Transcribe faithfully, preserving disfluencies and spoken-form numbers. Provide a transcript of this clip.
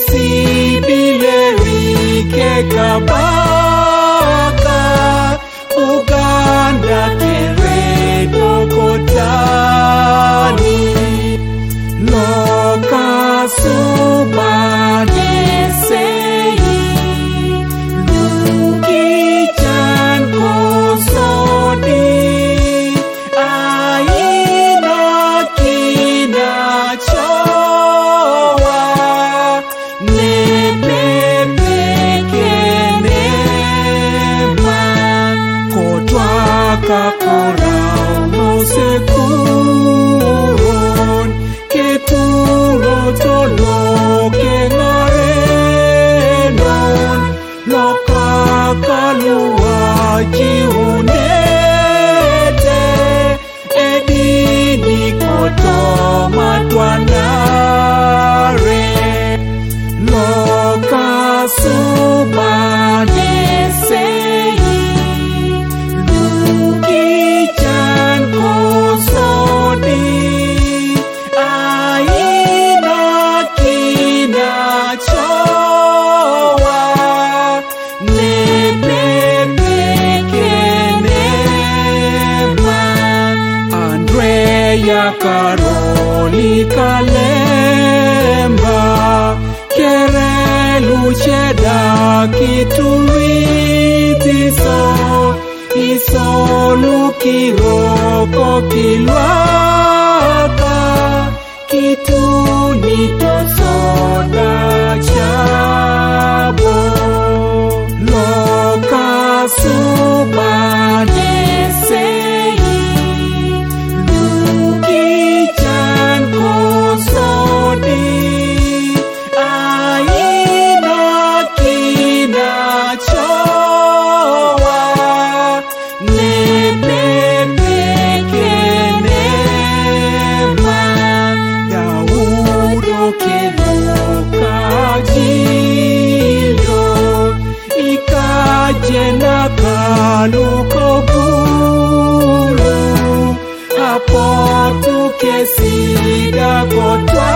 Sibileri ke kabaka, Uganda kere dokotani. Loka subane sei, luki chan kosodi, aina kina chowa. Ne pepe kene man, kotwa ka korau mosekuron, keturo tolo ke ngarenon, loka kaluwa jiunete, edini koto matwanare. Loka subane sei, luki chan kosodi, aina kina chowa. Ne pepe kene man, Andrea Karoli Kalemba, kere lucheda kitulwitiso, iso lukiroko kilwaka, kituni to soda chabo. Loka subane sei, luki chan kosodi, aina kina chowa. Ne pepe kene man, Daudo kelo kajilo, ikajena kalu kobulu, apotu kesida kotwa.